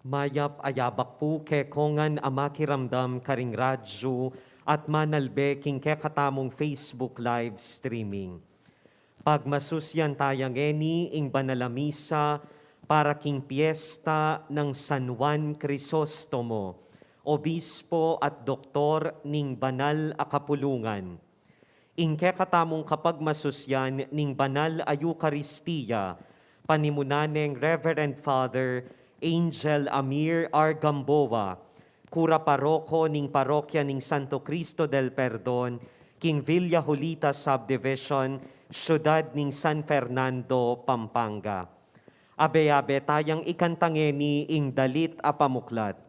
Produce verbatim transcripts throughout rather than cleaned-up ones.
Mayap a yabak pu kekongan a makiramdam karing radyu at manalbe king kekatamung Facebook live streaming. Pagmasusyan taya ngeni ing banal a misa para king piesta nang San Juan Crisostomo, obispo at doktor ning banal a kapulungan. Ing kekatamung kapagmasusyan ning banal a Eukaristia, panimunan neng Reverend Father Angel Amir R. Gamboa, kura paroko ning parokya ning Santo Cristo del Perdon, king Villa Julita Subdivision, syudad ning San Fernando, Pampanga. Abe-abe tayang ikanta ngeni ing dalit a pamuklat.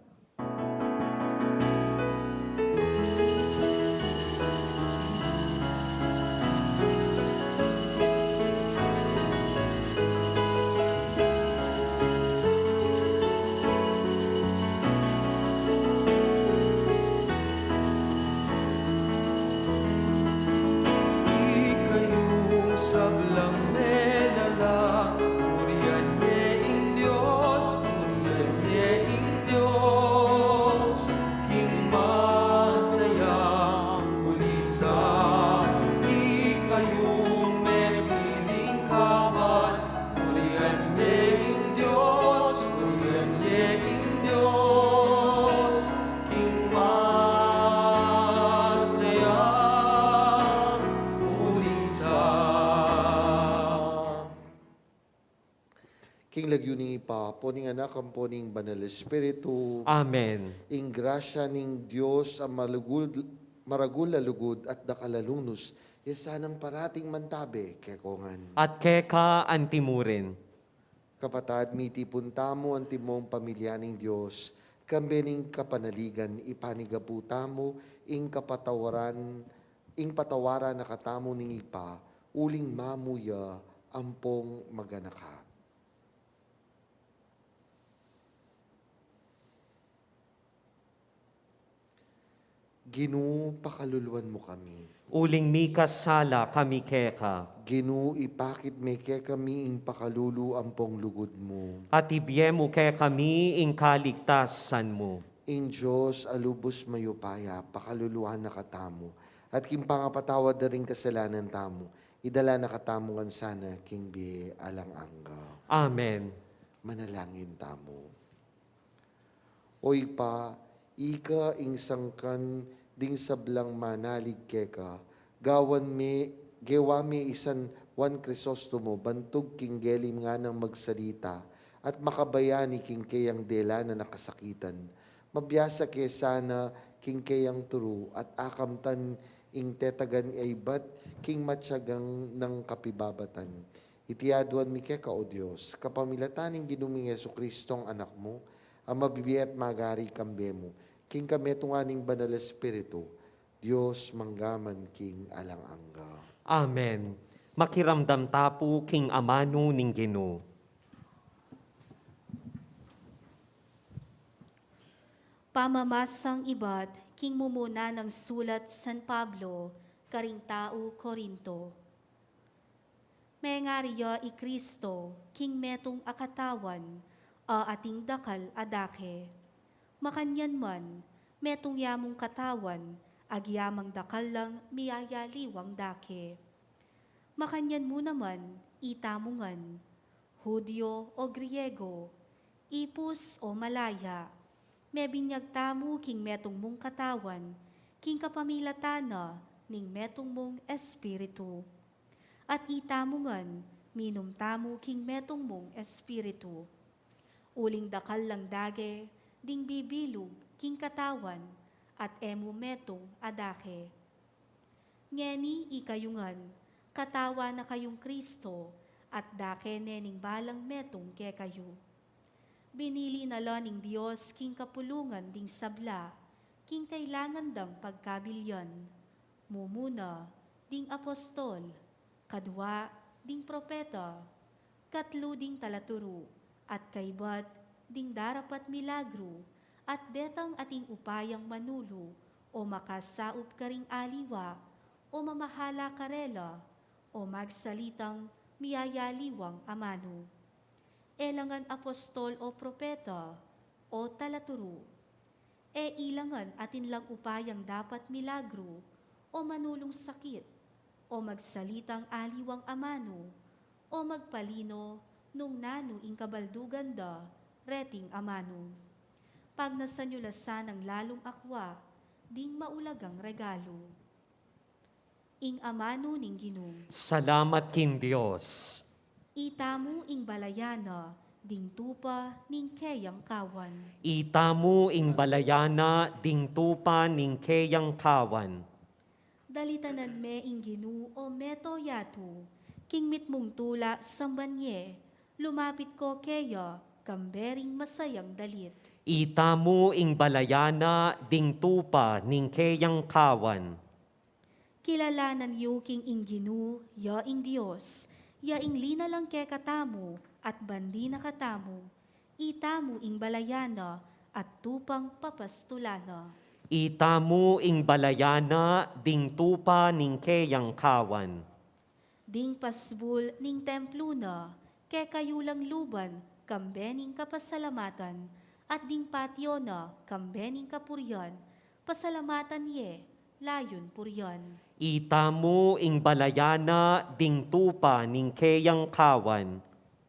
Ikayung sablang melalang, purian ye ing Dios, purian ye ing Dios, king masayang kulisan. Ikayung mepiling kawan, purian ye ing Dios, purian ye ing Dios, king masayang kulisan. King lagyu ning Ibpa, ampo ning Anak, ampo ning Banal Espiritu. Amen. Ing grasya ning Dios a malugud, maragul a lugud at dakal a lunus, ya sanang parating mantabe kekongan. At keka antimurin. Kapatad, mitipun tamu antimong pamilya ning Dios, kambe ning kapanaligan, ipanigapu tamu ing kapatawaran, ing patawaran na katamu ning Ibpa, uling mamu ya ampong maganaka. Ginu, pakaluluan mu kami. Uling mikasala kami keka. Ginu, ipakit me kekami ing pakalulu ampong lugud mu. At ibie mu kekami ing kaligtasan mu. Ing Dios a lubus mayupaya, pakaluluan na katamu. At king pangapatawad da ring kasalanan tamu, idala na katamu ngan sana king bie alang angga. Amen. Manalangin tamu. O Ibpa, ika ing sangkan ding sablang manalig keka, gawan me, gewa me i San Juan Crisostomo bantug king gelingan nang magsalita, at makabayani king keyang delan a nakasakitan. Mabiasa ke sana king keyang turu, at akamtan ing tetagan a ibat king matyagang nang kapibabatan. Iti aduan mi keka, O Dios, kapamilatan ning Ginu ming Jesucristo, Anak mu, a mabibie at magari kambe mu, king kametungan ning Banal Espiritu, Dios mangga man king alang angga. Amen. Makiramdam ta pu king amanu ning Ginu. Pamamasang ibat king mumuna nang sulat San Pablo karing tau Corinto. Mengari ya i Cristo king metung a katawan a ating dakal a dake. Makanyan man, metung ya mung katawan agyamang dakal lang miyayaliwang dake. Makanyan mu naman, itamu ngan, Judio o Griego, ipus o malaya, mebinyag tamu king metung mung katawan, king kapamilatan na ning metung mung Espiritu. At itamu ngan, minum tamu king metung mung Espiritu. Uling dakal lang dake ding bibilug king katawan, at e mu metung a dake. Ngeni ikayu ngan, katawan na kayung Cristo, at dake ne ning balang metung kekayu. Binili na la ning Dios king kapulungan ding sabla, king kailangan dang pagkabilian. Mumuna, ding apostol, kadwa, ding propeta, katlu, ding talaturu, at kaibat, ding darapat milagru, at detang ating upayang manulu o makasaup karing aliwa, o mamahala karela, o magsalitang miyayaliwang amanu. E la ngan apostol o propeta, o talaturu. E ilangan atin lang upayang dapat milagru, o manulung sakit, o magsalitang aliwang amanu, o magpalino nung nanu ing kabaldugan da reting amanu. Pagnasan yu la sanang lalung akwa ding maulagang regalu. Ing amanu ning Ginu. Salamat king Dios. Itamu ing balayan na ding tupa ning keyang kawan. Itamu ing balayan na ding tupa ning keyang kawan. Dalitanan me ing Ginu o meto yatu, king mitmung tula samban ye, lumapit ko keya, kambe ring masayang dalit. Itamu ing balayan na ding tupa ning keyang kawan. Kilalanan yu king ing Ginu, ya ing Dios, ya ing linalang kekatamu, at bandi na katamu, itamu ing balayan na, at tupang papastulan na. Itamu ing balayan na ding tupa ning keyang kawan. Ding pasbul ning templu na, kekayu lang luban, kambe ning kapasalamatan, at ding patio na, kambe ning kapurian, pasalamatan ye, layun purian. Itamu ing balayan na ding tupa ning keyang kawan.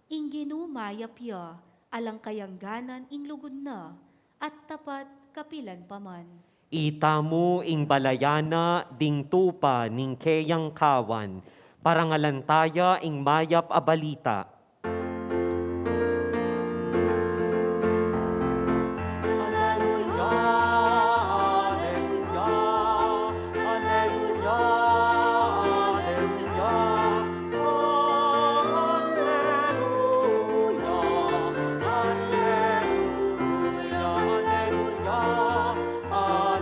Ing Ginu mayap ya, alang kayangganan ing lugud na, at tapat kapilan pa man. Itamu ing balayan na ding tupa ning keyang kawan. Parangalan taya ing mayap a balita. Aleluya, aleluya, aleluya, aleluya.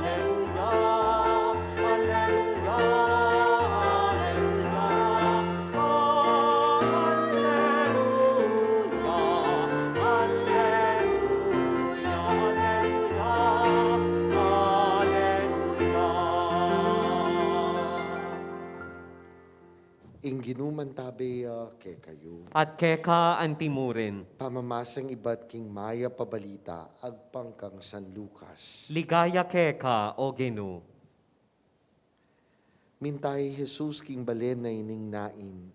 Aleluya, aleluya, aleluya, aleluya, aleluya, aleluya, aleluya, aleluya, aleluya, aleluya. Ing Ginu mantabe ya kekayu. At keka antimurin. Pamamasang ibat king mayap a balita agpang kang San Lucas. Ligaya keka, O Ginu. Minta i Jesus king balen na ining nain.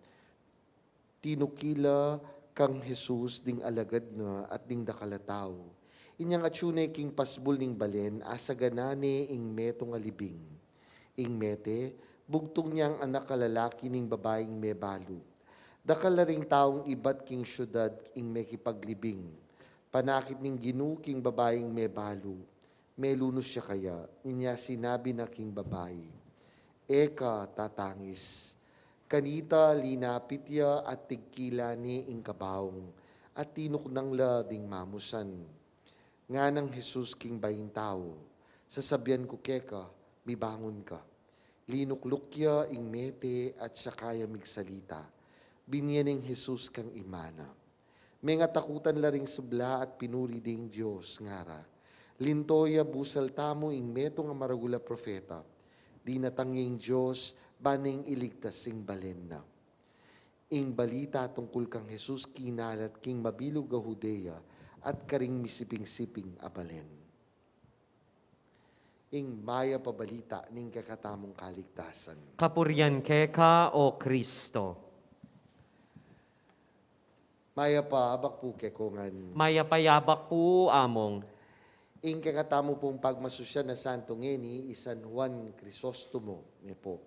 Tinukil la kang Jesus ding alagad na at ding dakal a tau. Inyang atyu ne king pasbul ning balen, asagana ne ing metung a libing. Ing mete, bugtung neng anak a lalaki ning babaing mebalu. Dakal la ring taung ibat king siudad ing mekipaglibing. Panakit ning Ginu king babaing mebalu. Melunus ya kaya, inya sinabi na king babai, "E ka tatangis." Kanita linapit ya at tigkilan ne ing kabaung, at tinuknang la ding mamusan. Nganang Jesus king baing tau, "Sasabian ku keka, mibangun ka." Linukluk ya ing mete at saka ya migsalita. Binye neng Jesus kang ima na. Mengatakutan la ring sabla at pinuri deng Dios, ngara, "Linto ya busal tamu ing metung a maragul a propeta. Dinatang ya ing Dios, ban neng iligtas ing balen na." Ing balita tungkul kang Jesus kinalat king mabilug a Judea at karing misiping-siping a balen. Ing mayap a balita ning kekatamung kaligtasan. Kapurian keka, O Kristo. Mayap a abak pu kekongan. Mayap a abak pu, Among. Ing kekatamu pung pagmasusyan a santo ngeni, i San Juan Crisostomo, ne pu.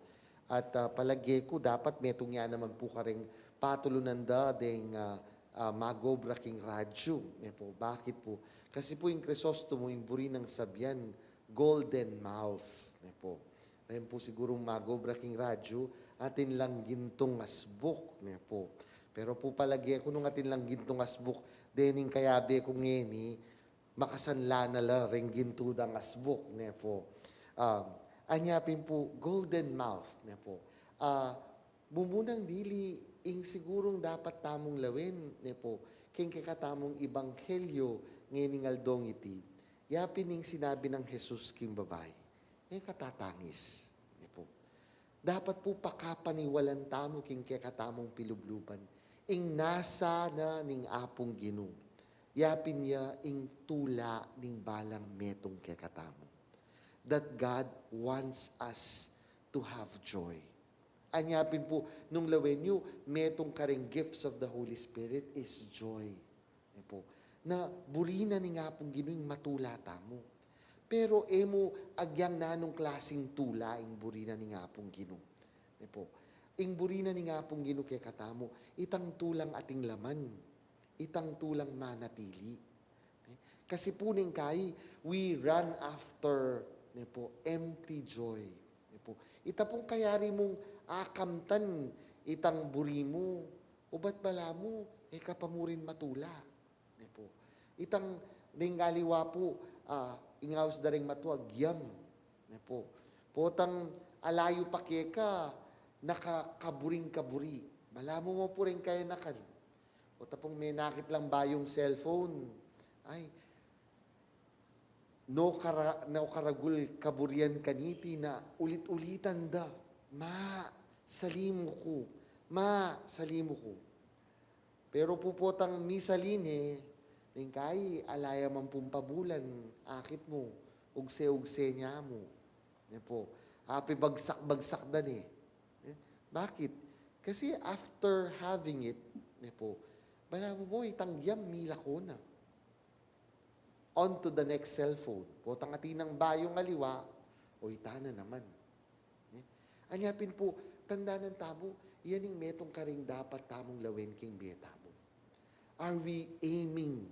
At, ah, palage ku dapat metung ya naman pu kareng patulunan da deng, ah, ah, magobra king radyu, ne pu. Bakit pu? Kasi pu ing Crisostomo, ing buri nang sabian, golden mouth, ne pu. Reng pu sigurung magobra king radyu, atin lang gintung asbuk, ne pu. Pero pu palage ku nung atin lang gintung asbuk, dening kayabe ku ngeni, makasanla na la reng gintu dang asbuk, ne pu. Um, anya pin pu, golden mouth, ne pu. Ah, mumunang dili ing sigurung dapat tamung lawen, ne pu, king kekatamung ebanghelyo ngening aldong iti. Ya pin ing sinabi nang Jesus king babai, "E ka tatangis." Ne pu. Dapat pu pakapaniwalan tamu king kekatamung pilubluban ing nasa na ning Apung Ginu. yapin ya ing tula ning balang metung kekatamu. That God wants us to have joy. Anya pin pu, nung lawen yu, metung karing gifts of the Holy Spirit is joy. Ne pu. Na buri na ning Apung Ginu ing matula tamu. Pero e mu agyang nanung klasing tula ing buri na ning Apung Ginu. Ne pu. Ing buri na ning Apung Ginu kekatamu, itang tulang ating laman, itang tulang manatili. Ne? Kasi pu ning kai, we run after, ne pu, empty joy. Ne pu. Ita pung kayari mung akamtan itang buri mu, ubat balamu, e ka pa mu rin matula. Ne pu. Itang ding aliwa pu, ah, ing aus da ring matua, agyam. Ne pu. Potang alayu pa keka, nakakaburing-kaburi. Balamu mo pu ring kayanakan. Pota pung menakit lang bayung cellphone. Ay, no kara-, no karagul kaburian kaniti na ulit-ulitan da. Ma, sali mu ku. Ma, sali mu ku. Pero pu potang misali ne, ning kai, ala ya man pung pabulan, akit mu, ugse-ugse ne mu. Ne pu. Apibagsak-bagsak da ne. Eh, bakit? Kasi after having it, ne pu, balamu mo, itang agyam milako na. On to the next cellphone. Potang atin nang bayung aliwa, o ita na naman. Eh, anya pin pu, tandanan tamu, yan ing metung karing dapat tamung lawen king bie tamu. Are we aiming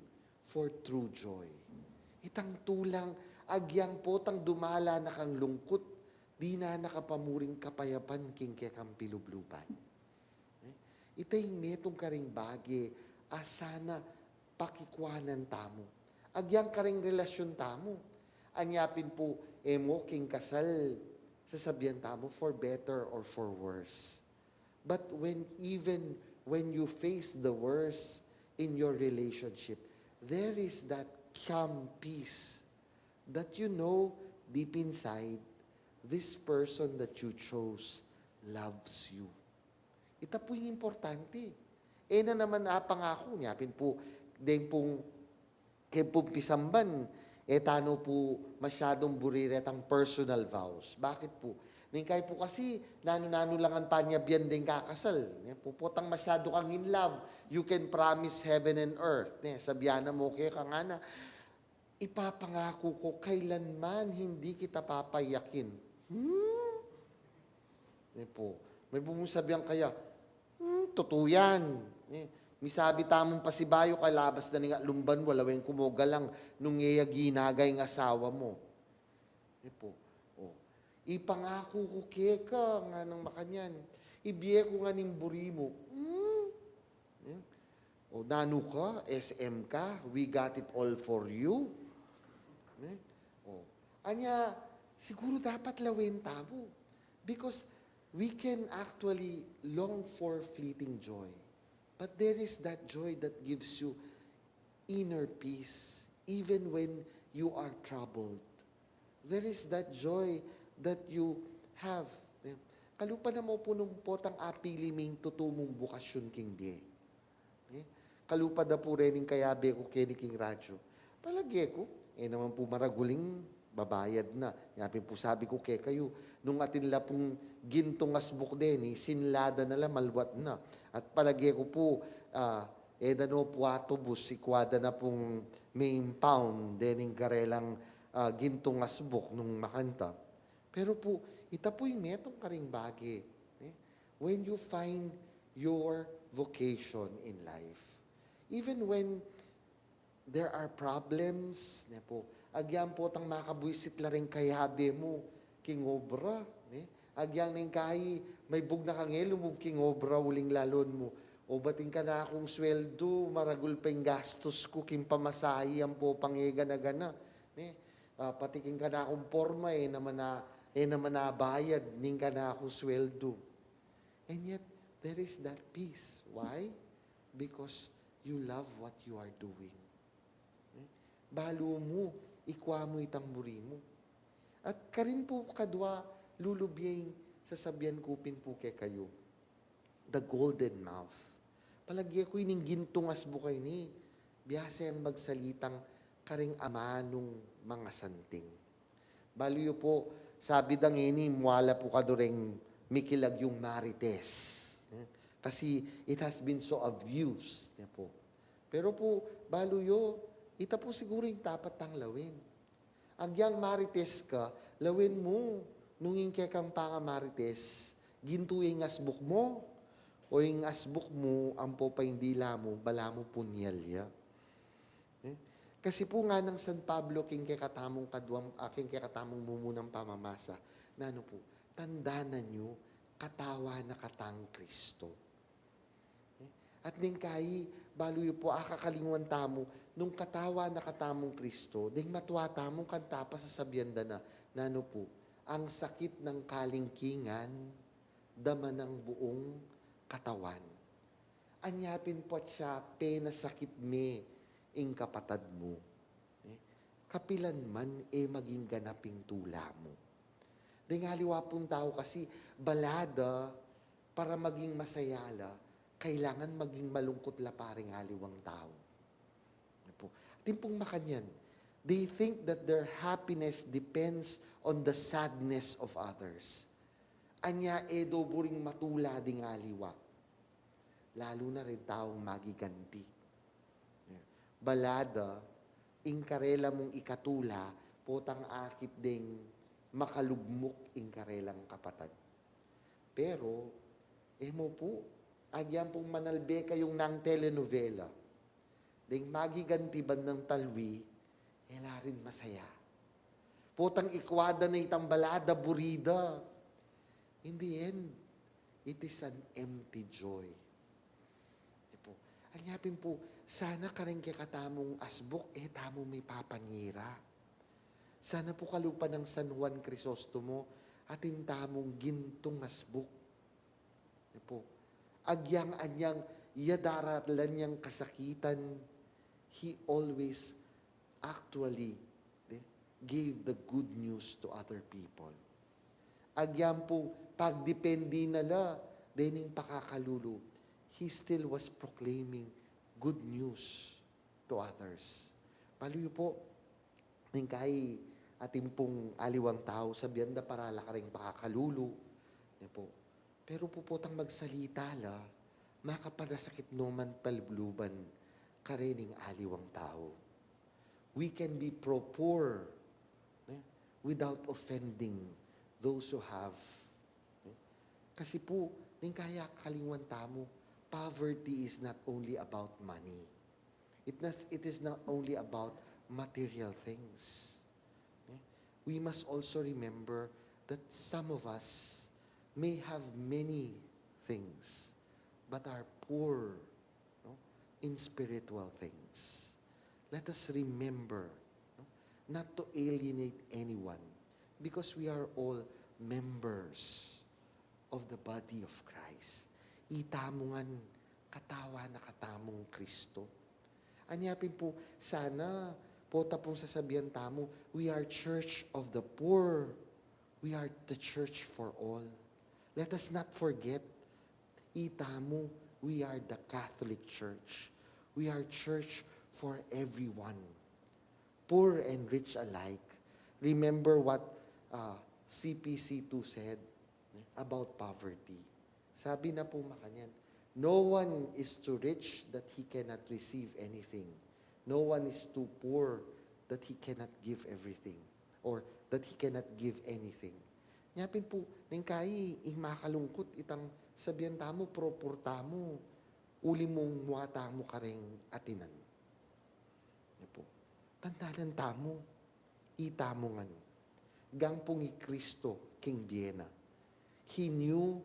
for true joy? Itang tulang agyang potang dumala na kang lungkut, dinan na ka pa mu ring kapayapan king kekang pilubluban. Eh, ita ing metung karing bage a sana pakikuanan tamu. Agyang karing relasyun tamu. Anya pin pu, e mo king kasal, sasabian tamu for better or for worse. But when, even when you face the worst in your relationship, there is that calm peace that you know deep inside, this person that you chose loves you. Ita pu ing importante. E na naman apangaku, nya pin pu, deng pung keng pung pisamban, e tana pu masyadung buri retang personal vows. Bakit pu? Ning kai pu kasi, nanu-nanu lang ang panyabian deng kakasal. Ne, pu, potang masyadu kang in love, you can promise heaven and earth. Ne, sabian na mu keka, ngana, ipapangaku ku kailanman hindi kita papayakin. Hmm? Ne pu. Maybu mung sabian kaya, "Hmm, tutu yan." Eh, misabi tamung pasibayu, kalabas da ning atlung banua, lawen ku mu galang nung e ya ginaga ing asawa mu. Ne pu. O. Ipangaku ku keka, nganang makanyan. Ibie ku ngan ing buri mu. Hmm? Hmm? O, nanu ka, S M ka, we got it all for you. Eh? O. Anya, siguru dapat lawen tamu. Because we can actually long for fleeting joy. But there is that joy that gives you inner peace, even when you are troubled. There is that joy that you have. Eh, kalupa na mu pu nung potang apili ming tutu mung bukasyun king bie. Eh, kalupa da pu rening kayabe ku keni king radyu. Palage ku, e naman pu maragul ing babayad na. Nya pin pu sabi ku kekayu, nung atin la pung gintung asbuk deni, sinlada na la, malwat na. At palage ku pu, ah, e da no pu atubus, ikua da na pung main pound dening karelang, ah, gintung asbuk nung makanta. Pero pu, ita pu ing metung karing bage, eh? When you find your vocation in life, even when there are problems, ne pu, agyang potang makabuisit la ring kayabe mu king obra, ne? Agyang ning kai, maybug na kang e lumub king obra uling lalon mu. O, ba't ing kanakung sweldu, maragul pa ing gastus ku king pamasahe ampo pang e gana-gana, ne? Ah, pati king kanakung porma, e naman a, e naman abayad ning kanakung sweldu. And yet, there is that peace. Why? Because you love what you are doing. Eh? Balu mu, ikua mu itang buri mu. At karin pu kadua, lulubie ing sasabian ku pin pu kekayu. The golden mouth. Palage ku ining gintung asbuk a ini, Biasa yang magsalitang karing ama nung mga santing. Balu yu pu, sabi da ngeni, muala pu kadu reng mikilagyung marites. Eh, kasi it has been so abused, ne pu. Pero pu, balu yu, ita pu siguru ing dapat tang lawen. Agyang marites ka, lawen mu, nung ing kekang pangamarites, gintu ya ing asbuk mu, o ing asbuk mu, ampo pa ing dila mu, balamu punyal ya. Eh? Kasi pu nganang San Pablo, king kekatamung kaduang, ah, king kekatamung mumunang pamamasa, nanu pu, tandanan yu, katawan na katang Kristo. Eh? At neng kai, balu yu pu, akakalingwan tamu, nung katawan na katamung Kristo, deng matua tamung kanita pa sasabian da na, nanu pu, ang sakit ng kalingkingan, dama ng buong katawan. Anya pin pu, atsa penasakit me ing kapatad mu, eh, kapilan man e maging ganap ing tula mu. Deng aliwa pung tau kasi, bala da, para maging masaya la, kailangan maging malungkut la pa ring aliwang tau. Atin pung makanyan, they think that their happiness depends on the sadness of others. Anya e do buring matula ding aliwa, lalu na ring taung magiganti. Bala da, ing karela mung ikatula, potang akit deng makalugmuk ing karelang kapatad. Pero, e mu pu, agyan pung manalbe kayung nang telenovela, deng magiganti bandang talwi, e la rin masaya. Potang ikwa da na itang bala da buri da. In the end, it is an empty joy. E pu, anya pin pu, sana kareng kekatamung asbuk, e tamu mipapanira. Sana pu kalupa nang San Juan Crisostomo, atin tamung gintung asbuk. E pu, agyang anyang ya daralan yang kasakitan, he always actually, eh, gave the good news to other people. Agyang pu pagdepende na la dening pakakalulu, he still was proclaiming good news to others. Balu yu pu, neng kai atin pung aliwang tau, sabian da para la kareng pakakalulu, ne pu. Pero pu potang magsalita la, makapanasakit no man palubluban karening aliwang tau. We can be pro-poor, eh, without offending those who have. Eh? Kasi pu, neng kai akalingwan tamu, poverty is not only about money. It nas-, it is not only about material things. Eh? We must also remember that some of us may have many things, but are poor, no, in spiritual things. Let us remember, no, not to alienate anyone, because we are all members of the body of Christ. Itamu ngan katawan na katamung Kristo. Anya pin pu, sana pota pung sasabian tamu, we are church of the poor. We are the church for all. Let us not forget, itamu, we are the Catholic Church. We are church for everyone, poor and rich alike. Remember what, uh, C P C two said about poverty. Sabi na pu makanyan, "No one is too rich that he cannot receive anything. No one is too poor that he cannot give everything, or that he cannot give anything." Nya pin pu, neng kai, ing makalungkut, itang sabian tamu, pro-poor tamu, uli mung mua tamu kareng atinan. Nya pu, tandanan tamu, itamu ngan. Gangpung i Kristo king bie na, he knew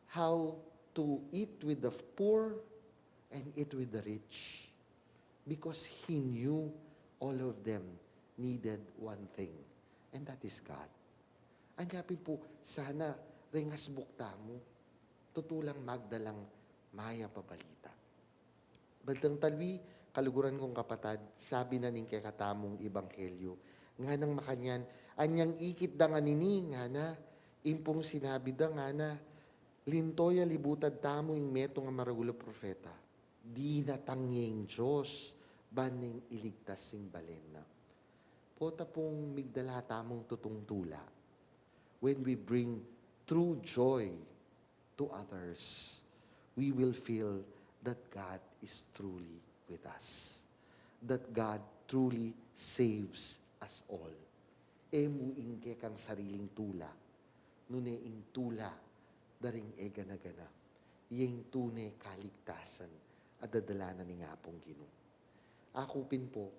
how to eat with the poor and eat with the rich, because he knew all of them needed one thing, and that is God. Anya pin pu, sana reng asbuk tamu, tutu lang magdalang mayap a balita. Bandang talwi, kaluguran kung kapatad, sabi na ning kekatamung ebanghelyu, nganang makanyan, anyang ikit da ngan ini, ngana, impung sinabi da, ngana, "Linto ya libutad tamu ing metung a maragul a propeta. Dinatang ya ing Dios ban neng iligtas ing balen na. Pota pung migdala tamung tutung tula. When we bring true joy to others, we will feel that God is truly with us, that God truly saves us all. E mu ing kekang sariling tula, nune ing tula da ring e gana-gana, ya ing tune kaligtasan a dadala na ning Apung Ginu. Aku pin pu,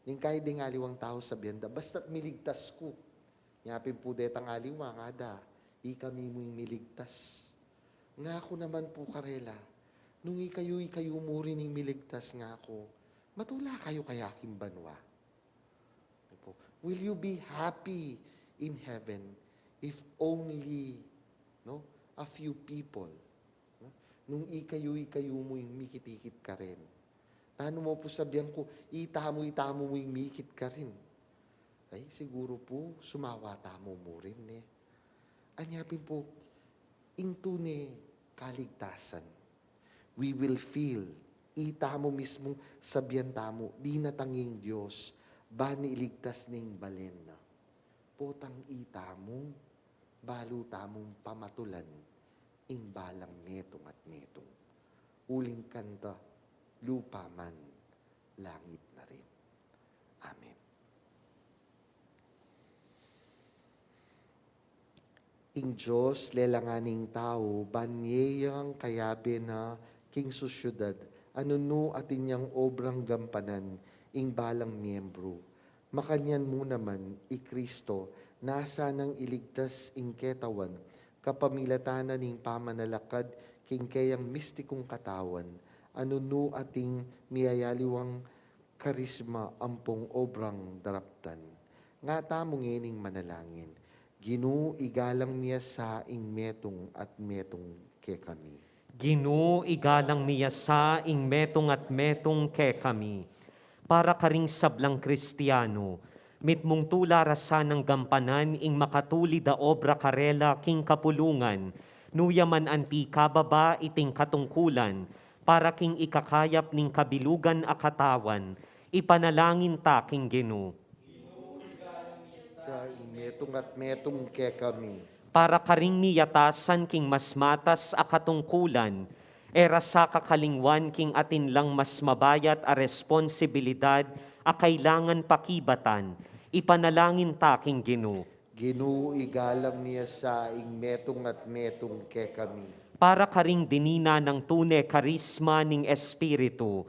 ning kaybat deng aliwang tau sabian da, "Basta't miligtas ku." Nya pin pu detang aliwa ngada, "Ikami mu ing miligtas." Ngaku naman pu karela, "Nung ikayu, ikayu mu rin ing miligtas," ngaku, "matula kayu kaya king banua?" Will you be happy in heaven if only, no, a few people, no? Nung ikayu, ikayu mu ing mikit-ikit karin. Nanu mu pu sabian ku, "Itamu, itamu mu ing mikit karin." Ay, siguru pu, sumawa tamu mu rin, ne? Anya pin pu, ing tune kaligtasan. We will feel, itamu mismung sabian tamu, dinatang ing Dios, ban iligtas ning balen na. Potang itamu, balu tamung pamatulan, ing balang metung at metung. Uling kanta, lupa man, langit na rin. Amen. Ing Dios lelangan ing tau, ban mie yang kayabe na king susyedad, a nunu atin yang obrang gampanan ing balang miembru. Makanyan mu naman, i Kristo, nasa nang iligtas ing ketawan, kapamilatan na ning pamanalakad king keyang mistikung katawan, a nunu atin miyayaliwang karisma ampong obrang daraptan. Nga tamu ngening manalangin, Ginu, igalang mi ya sa ing metung at metung kekami. Ginu, igalang mi ya sa ing metung at metung kekami. Para karing sablang Kristiano, mitmung tula ra sanang gampanan ing makatulid a obra karela king kapulungan, nu ya man anti kababa iting katungkulan, para king ikakayap ning kabilugan a katawan, ipanalangin ta king Ginu. Sa ing metung at metung kekami. Para karing miyatasan king mas matas a katungkulan, e ra sa kakalingwan king atin lang mas mabayat a responsibilidad a kailangan pakibatan, ipanalangin ta king Ginu. Ginu, igalang mi ya sa ing metung at metung kekami. Para karing dinina nang tune karisma ning Espiritu,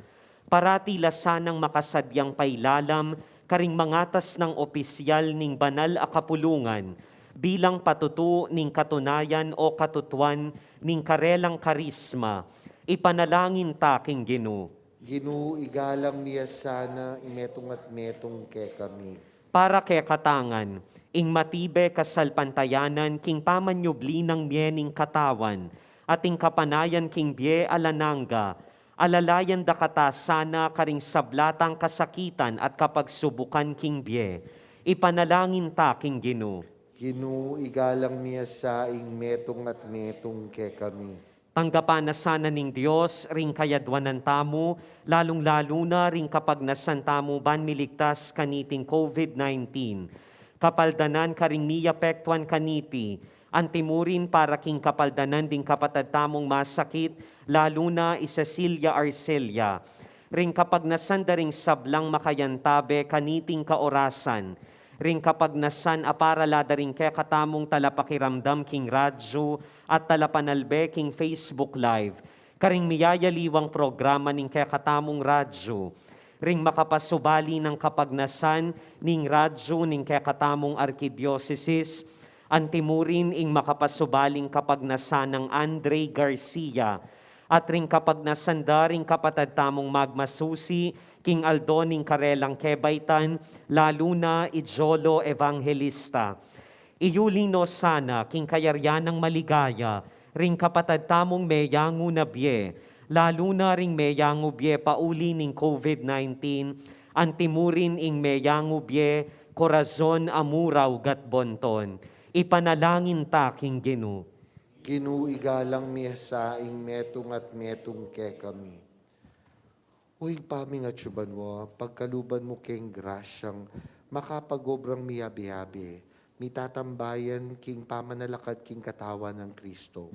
parati la sanang makasadyang pailalam karing mangatas nang opisyal ning banal a kapulungan, bilang patutu ning katunayan o katutuan ning karelang karisma, ipanalangin ta king Ginu. Ginu, igalang mi ya sana ing metung at metung kekami. Para kekatang ngan, ing matibe kasalpantayanan king pamanyubli nang mie ning katawan, at ing kapanayan king bie alang angga, alalayan da kata sana karing sabla tang kasakitan at kapagsubukan king bie. Ipanalangin ta king Ginu. Ginu, igalang mi ya sa ing metung at metung kekami. Tanggapan na sana ning Dios ring kayadwanan tamu, lalung-lalu na ring kapagnasan tamu ban miligtas kaniting COVID nineteen. Kapaldanan karing miapektuan kaniti, antimurin para king kapaldanan ding kapatad tamung masakit, lalu na i Cecilia Arcelia. Ring kapagnasan da ring sablang makayantabe kaniting kaorasan, ring kapagnasan a para la da ring kekatamung talapakiramdam king radyu at talapanalbe king Facebook Live, karing miyayaliwang programa ning kekatamung radyu, ring makapasubali nang kapagnasan ning radyu ning kekatamung arkidiosesis, antimurin ing makapasubaling kapagnasan nang Andre Garcia, at ring kapagnasan da ring kapatad tamung magmasusi king aldo ning karelang kebaitan, lalu na i Jolo Evangelista. Iyuli no sana king kayarian nang maligaya ring kapatad tamung meyangu na bie, lalu na ring meyangu bie pauli ning COVID nineteen, antimurin ing meyangu bie Corazon Amurao Gatbonton. Ipanalangin ta king Ginu. Ginu, igalang mi sa ing metung at metung kekami. O Ibpa ming atsu banua, pagkaluban mu keng grasyang makapag-obrang miyabe-yabe, mitatambayan king pamanalakad king katawan nang Kristo.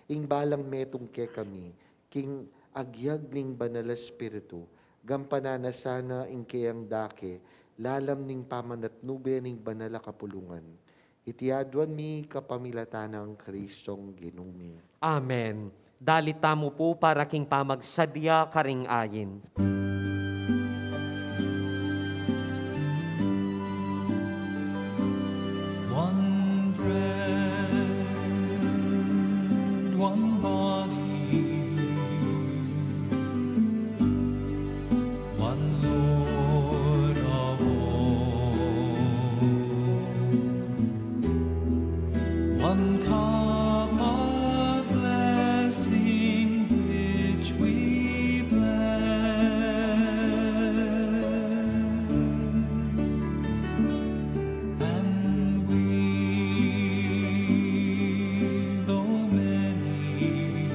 Ing balang metung kekami, king agyag ning Banal Espiritu, gampanan na sana ing keyang dake, lalam ning pamanatnube ning banal a kapulungan. Iti aduan mi kapamilatan nang Kristong Ginu mi. Amen. Dalit tamu pu para king pamagsadya karing ayin. One bread, one body, one Lord of all, one cup of blessing which we bless, and we, though many,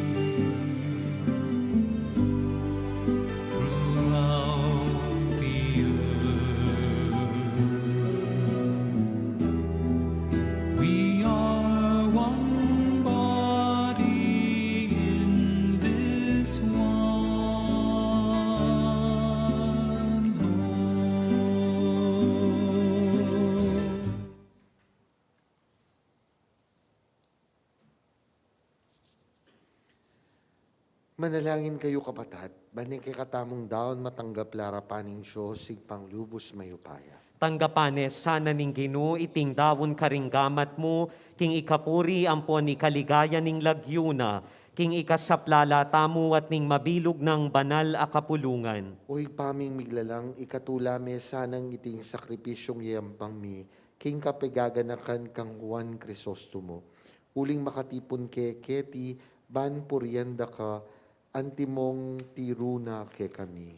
throughout the earth. We are one body in this one Lord. Manalangin kayu, kapatad, ban ing kekatamung daun matanggap la arapan ning Dios, Ibpang lubus mayupaya. Tanggapan ne sana ning Ginu iting daun karing gamat mu, king ikapuri ampon ikaligaya ning lagyu na, king ikasaplala tamu at ning mabilug nang banal a kapulungan. O Ibpa ming miglalang, ikatula me sanang iting sakripisyung yayampang mi, king kapaganakan kang Juan Crisostomo, uling makatipun ke keti ban purian da ka antimong tiru na kekami.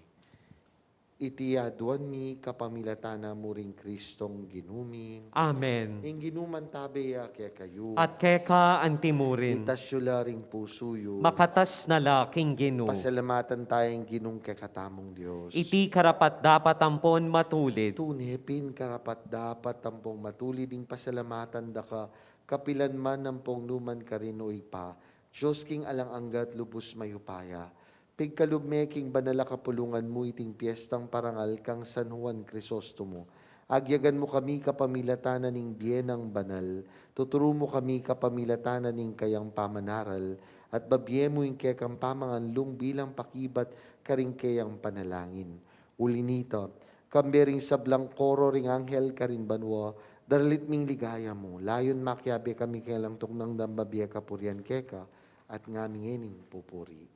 Iti aduan mi kapamilatan na mu ring Kristong Ginu mi. Amen. Ing Ginu mantabe ya kekayu. At keka antimurin. Itas yu la ring pusu yu. Makatas na la king Ginu. Pasalamatan taya ing Ginung kekatamung Dios. Iti karapat-dapat ampon matulid. Tune pin karapat-dapat ampong matulid ing pasalamatan da ka kapilan man ampong numan karin, O Ibpa, Dios king alang angga at lubus mayupaya. Pigkalub me king banal a kapulungan mu iting piestang parangal kang San Juan Crisostomo. Agyagan mu kami kapamilatan na ning bie nang banal, tuturu mu kami kapamilatan na ning kayang pamanaral, at babie mu ing kekang pamanganlung bilang pakibat karing keyang panalangin. Uli nita, kambe ring sablang koro ring anghel karin banua, daralit ming ligaya mu, layun makiabe kami keng alang tuknang dang mabie kapurian keka, at ngami ngening pupuri.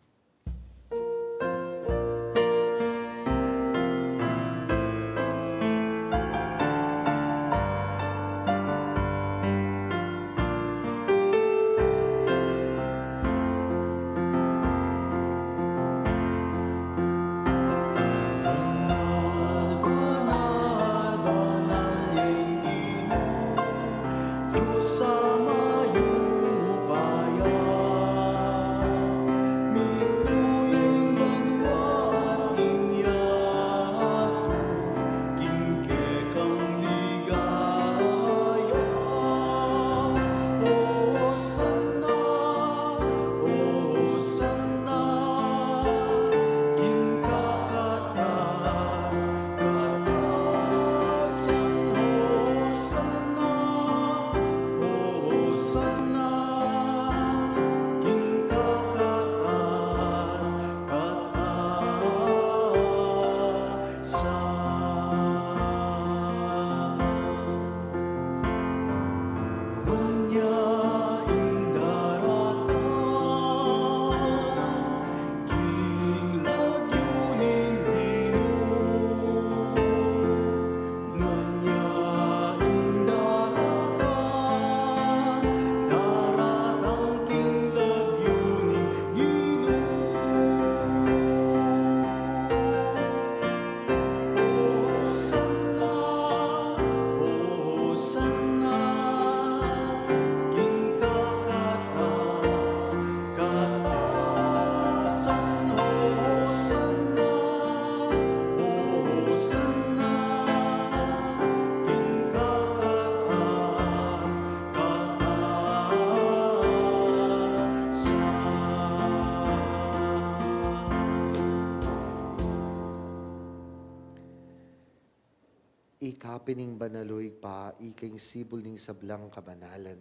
Pining banal, o Ibpa, ika ing sibul ning sablang kabanalan.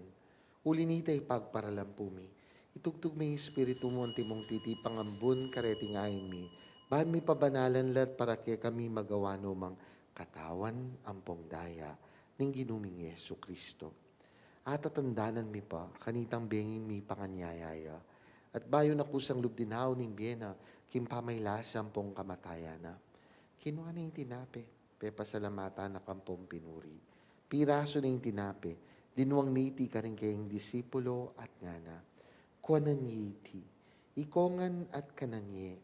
Uli nita, ipagparalan pu mi, itugtug me ing Espiritu mu antimong titipang ambun kareting ain mi, ban mipabanalan la at para kekami magawa no mang katawan ampong daya ning Ginu ming Jesucristo. Atatandanan mi pa kanitang benging mipanganyaya ya, at bayu na kusang lub dinau ning bie na king pamaylasa ampong kamatayan na, kinua ne ing tinape, pepasalamatan na kampong pinuri, pirasu ne ing tinape, dinuang ne iti karing kayang disipulo at ngana: Kuanan ye iti, ikongan at kanan ye,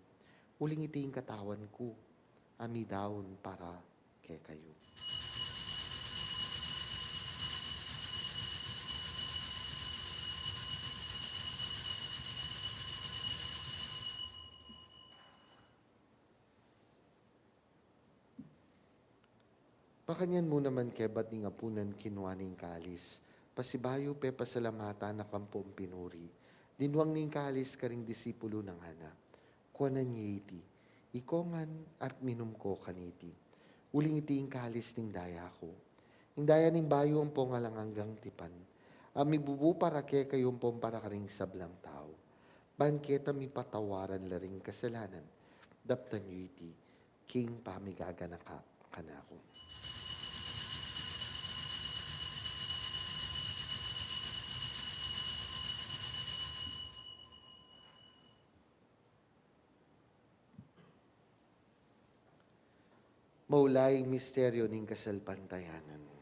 uling iti ing katawan ku, a midaun para kekayu. Makanyan mu naman kebat ning apunan, kinua ne ing kalis, pasibayu pepasalamatan na kampong pinuri, dinuang ne ing kalis karing disipulo na ngana: Kuanan ye iti, ikongan at minum ko kaniti, uling iti ing kalis ning daya ku, ing daya ning bayu ampong alang anggang tipan, a mibubu para kekayu ampong para karing sablang tau, ban keta mipatawaran la ring kasalanan. Daptan yu iti king pamigaganaka kanaku. Maulaing misteryo ning kasalpantayanan.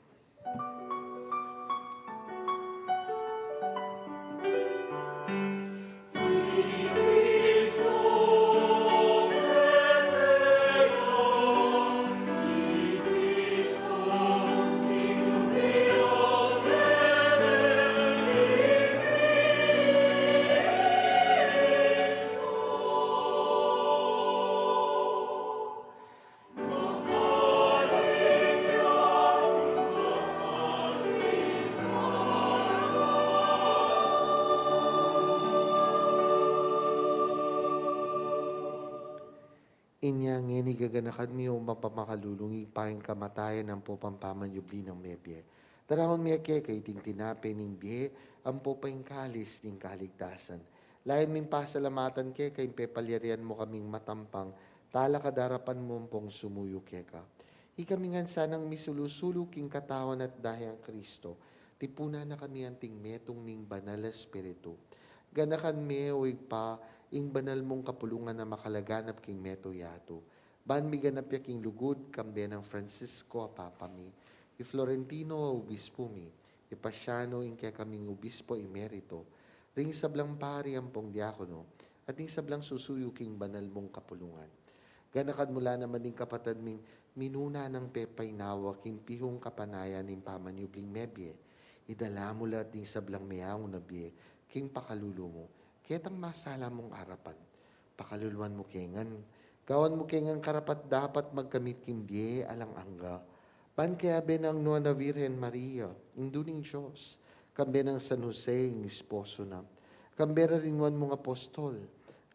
Inya ngeni gaganakan mi, o mapamakalulung Ibpa, ing kamatayan ampong pamanyubli nang mebie. Daraun mi keka iting tinape ning bie ampong kalis ning kaligtasan. Layan ming pasalamatan keka ing pepalyarian mu kaming matampang talakad arapan mu ampong sumuyu keka. Ikami ngan sanang misulu-sulu king katawan at dayang Kristo, tipunan na kami anting metung ning Banal a Espiritu. Ganakan me, o Ibpa, ing banal mung kapulungan a makalaganap king meto yatu, ban miganap ya king lugud, kambe nang Francisco a Papa mi, i Florentino a Obispu mi, i Pasiano ing kekaming Obispo Emerito, ring sablang pari ampong diakono, at ing sablang susuyu king banal mung kapulungan. Ganakan mu la naman ding kapatad ming minuna nang pepainawa king pihung kapanayan ning pamanyubling mebie. Idala mu la ding sablang meaung na bie king pakalulu mu, ketang masala mung arapan. Pakaluluan mu ke ngan, gawan mu ke ngan karapat-dapat magkamit king bie alang angga, ban kayabe nang Nuan a Virgen Maria, Indu ning Dios, kambe nang San Jose, ing esposo na, kambe ra ring nuan mung apostol,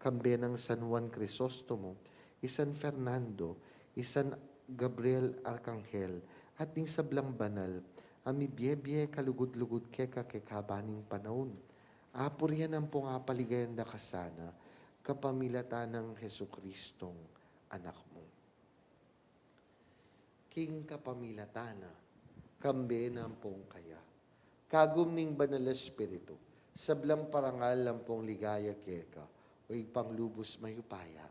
kambe nang San Juan Crisostomo, i San Fernando, i San Gabriel Arkanghel, at ding sablang banal a mibie-bie kalugud-lugud keka king kabang panaun, apurian ampong apaligayan da ka sana, kapamilatan nang Jesucristong Anak mu. King kapamilatan na, kambe na ampong kaya, kagum ning Banal a Espiritu, sablang parangal ampong ligaya keka, o Ibpang lubus mayupaya,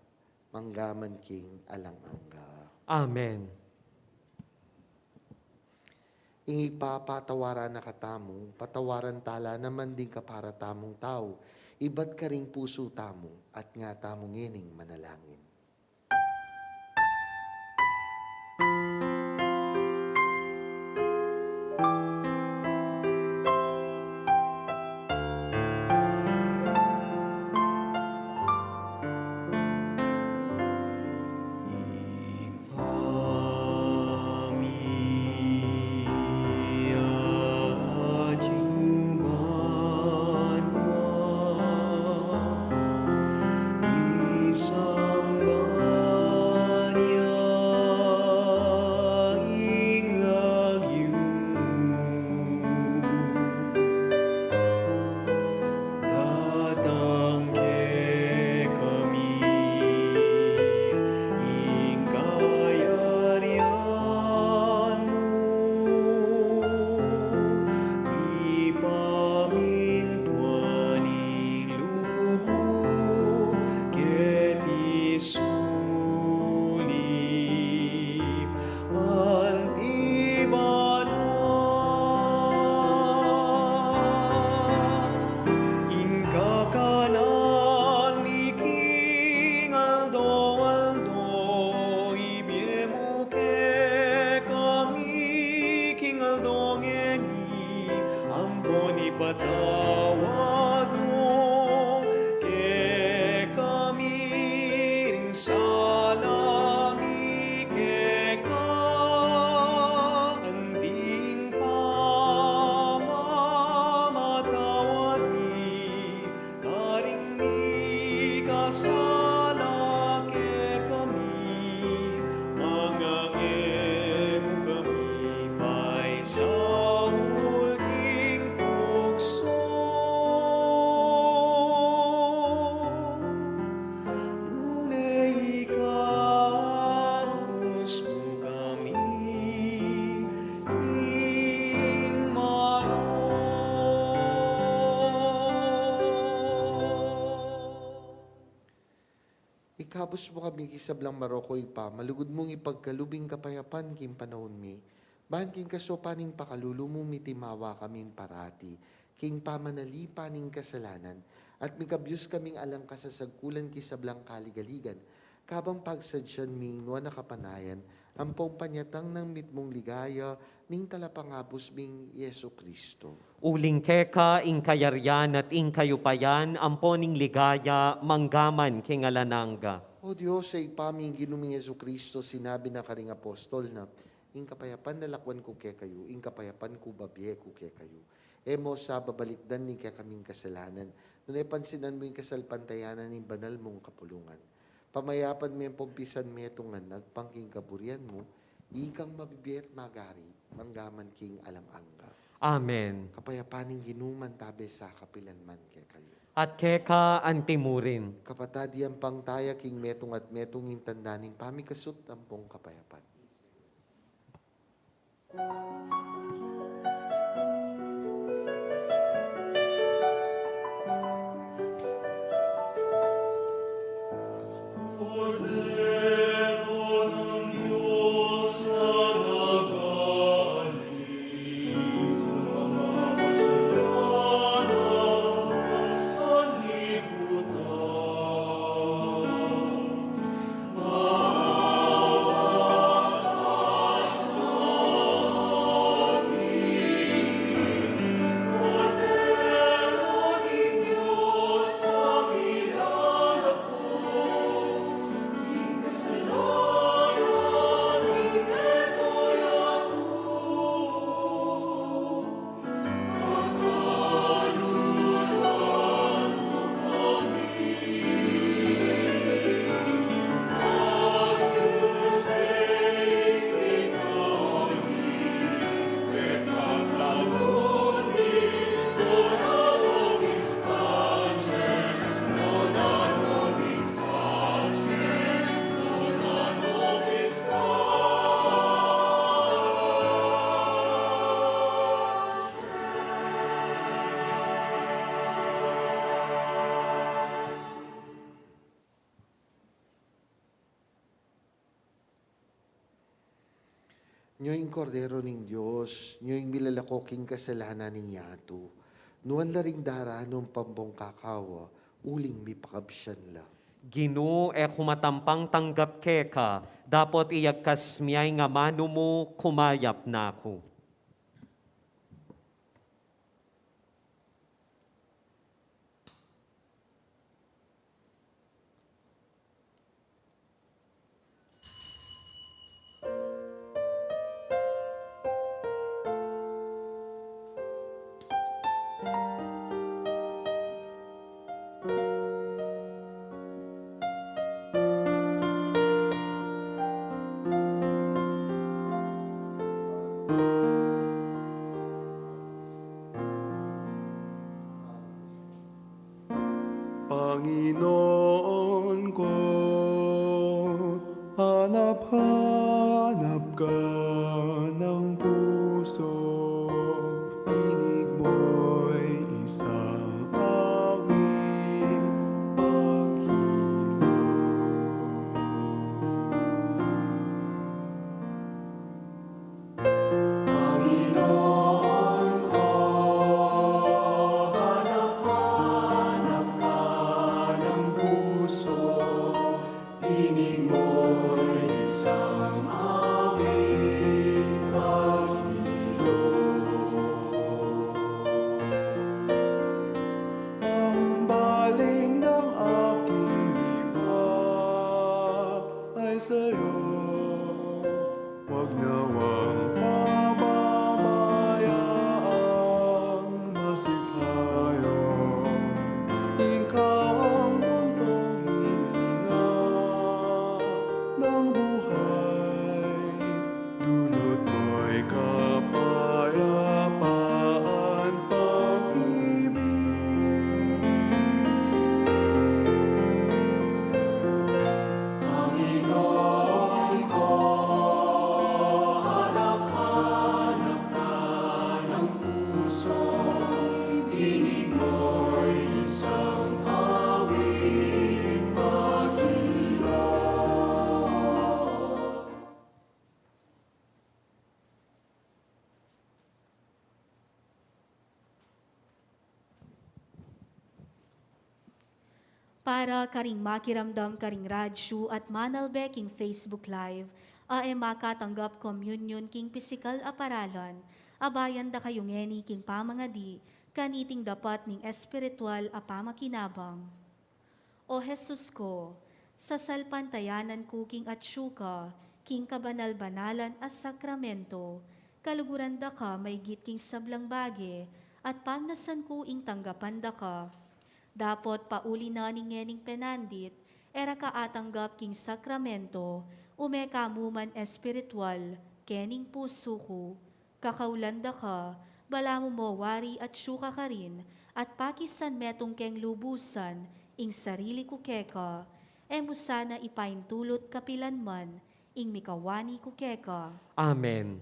mangga man king alang angga. Amen. Ing Ibpa patawaran na katamu, patawaran tala naman ding kapara tamung tau, ibat karing pusu tamu, at nga tamu ngening manalangin. Patawad mu kekami ring sala mi keka, anting pamamatawad mi karing mikasala kekami, manga e mu kami paisaul king tuksu, nune ikabus mu kami king marok. Ikabus mu kami king sablang marok, o Ibpa, malugud mung ipagkalub ing kapayapan king panaun mi, ban king kasaupan ning pakalulu mu mitimawa kami parati king pamanalipan ning kasalanan, at mikabus kaming alang kasasagkulan king sablang kaligaligan, kabang pagsadyan mi ing nuan a kapanayan, ampong panyatang nang mitmung ligaya ning Talapangabus ming Jesucristo. Uling keka ing kayarian at ing kayupayan, ampo ning ligaya, mangga man king alang angga. O Dios, Ibpa ming Ginu ming Jesucristo, sinabi na karing apostol na, "Ing kapayapan lalakwan ku kekayu, ing kapayapan ku babie ku kekayu." E mu sa babalikdan ning kekaming kasalanan, nune pansinan mu ing kasalpantayanan ning banal mung kapulungan. Pamayapan me ampong pisan metungan agpang king kaburian mu, ikang mabibie at magari, mangga man king alang angga. Amen. Kapayapan ning Ginu mantabe sa kapilan man kekayu. At keka antimurin. Kapatad, yampang taya king metung at metung ing tanda ning pamikasut ampong kapayapan. Nyo ing Kordero ning Dios, nyo ing milalako king kasalanan ning yatu. Nuan la ring daranu ampong kakawa, uling mipakabsian la. Ginu, e ku matampang tanggap keka, dapot iyagkas mu ya ing amanu mu, kumayap na ku. Para karing makiramdam karing radyu at manalbe king Facebook Live, a e makatanggap komunyon king pisikal a paralan, abayan da kayu ngeni king pamangadi kaniting dapat ning espiritual a pamakinabang. O Jesus ko, sasalpantayanan ku king atsu ka king kabanal-banalan a sakramento, kaluguran da ka maigit king sablang bage, at pagnasan ku ing tanggapan da ka. Dapot pauli na ning ngening penandit, e ra ka atanggap king sakramento, ume ka mu man espiritual kening pusu ku. Kakaulan da ka, balamu mo wari atsu ka karin, at pakisan metung keng lubusan ing sarili ku keka, e mu sana ipaintulut kapilan man ing mikawani ku keka. Amen.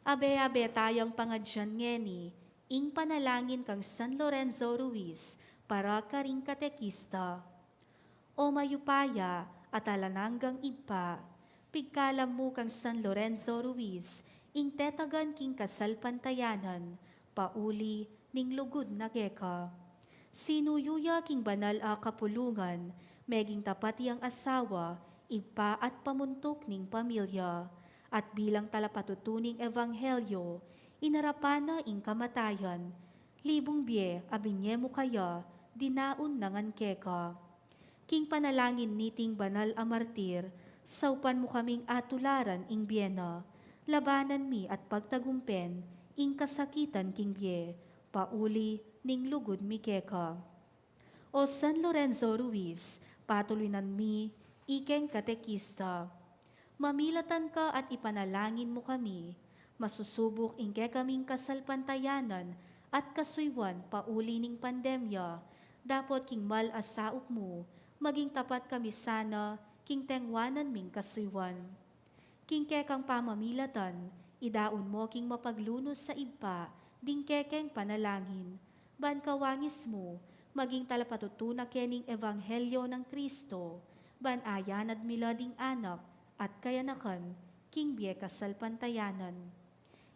Abe-abe tayang pangadyan ngeni ing panalangin kang San Lorenzo Ruiz para karing katekista. O mayupaya at alang anggang Ibpa, pigkalam mu kang San Lorenzo Ruiz ing tetagan king kasalpantayanan, pauli ning lugud na keka. Sinuyu ya king banal a kapulungan, meging tapat yang asawa, ibpa at pamuntuk ning pamilya, at bilang talapatutu ning ebanghelyo, inarapan na ing kamatayan, libung bie a binye mu kaya, dinaun na ngan keka. King panalangin niting banal a martir, saupan mu kaming atularan ing bie na, labanan mi at pagtagumpen ing kasakitan king bie, pauli ning lugud mi keka. O San Lorenzo Ruiz, patulunan mi ikeng katekista. Mamilatan ka at ipanalangin mu kami. Masusubuk ing kekaming kasalpantayanan at kasuyuan pauli ning pandemya, dapot king mal a saup mu, maging tapat kami sana king tengwanan ming kasuyuan. King kekang pamamilatan, idaun mo king mapaglunus a Ibpa ding kekeng panalangin, ban kawangis mu, maging talapatutu na kening ebanghelyo nang Kristo, ban ayanad mi la ding anak at kayanakan king bie kasalpantayanan.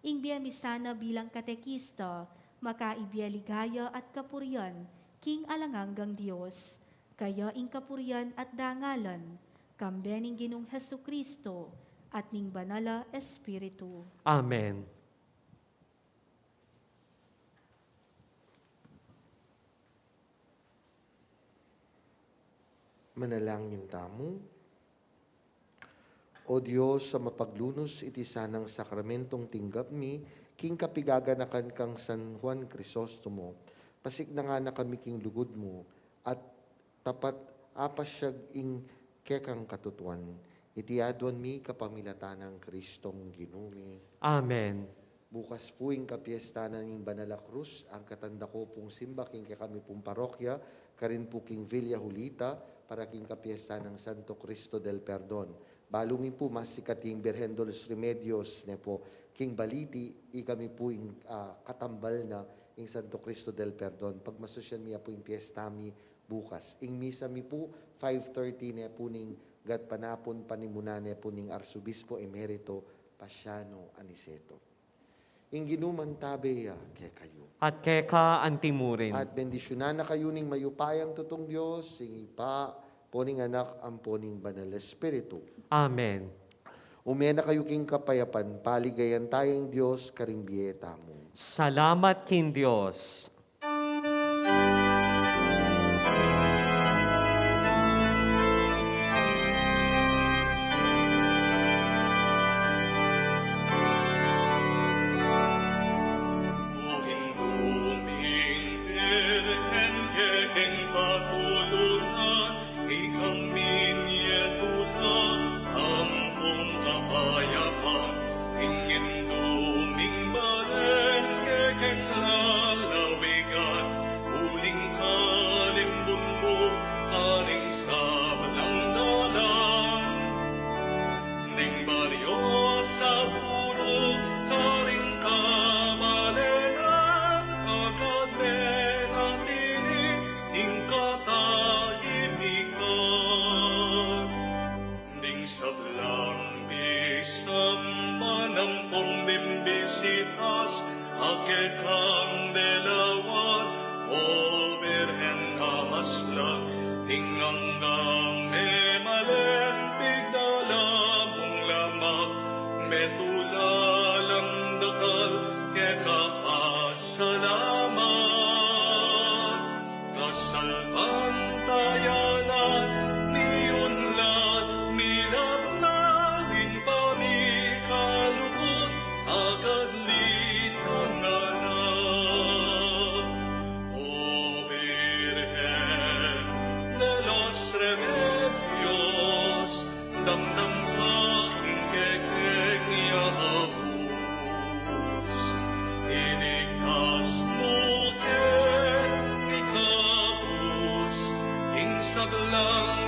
Ing bie mi sana bilang katekista, makaibie ligaya at kapurian king alang anggang Dios, kaya ing kapurian at dangalan, kambe ning Ginung Jesucristo at ning Banal a Espiritu. Amen. Manalangin tamu. O Dios a mapaglunus, iti sanang sakramentong tinggap mi king kapigaganakan kang San Juan Crisostomo, pasiknangan na kami king lugud mu, at tapat apasyag ing kekang katutuan. Iti aduan mi kapamilatan nang Kristong Ginu mi. Amen. Bukas pu ing kapiesta na ning Banal a Krus, angkatan da ko pung simba king kekami pung parokya, karin pu king Villa Julita, para king kapiesta nang Santo Cristo del Perdon. Balu mi pu, masikat ing Birhen de los Remedios, ne pu, king Baliti, ikami pu ing, ah, katambal na ing Santo Cristo del Perdon. Pagmasusyan mi ya pu ing piesta mi bukas. Ing misa mi pu, five thirty ne pu ning gatpanapun, panimuna ne pu ning Arsobispo Emerito Paciano Aniceto. Ing Ginu mantabe ya kekayu. At keka antimurin. At bendisyunan na kayu ning mayupayang tutung Dios, ing Ibpa, ampo ning Anak, ampo ning Banal Espiritu. Amen. Ume na kayu king kapayapan, paligayan taya ing Dios karing bie tamu. Salamat king Dios. Ikang minie tuta ampong kapayapan, ing Indu ming balen kekeng lalawigan, uling kalimbun mu karing sablang dalan. Ning baryo sa puru karing kabalenan, agad me na tini ing katahimikan. Ding sablang bisang manang pong bimbisitas, a kekang delawan, O Birhen a maslak, ding Sablang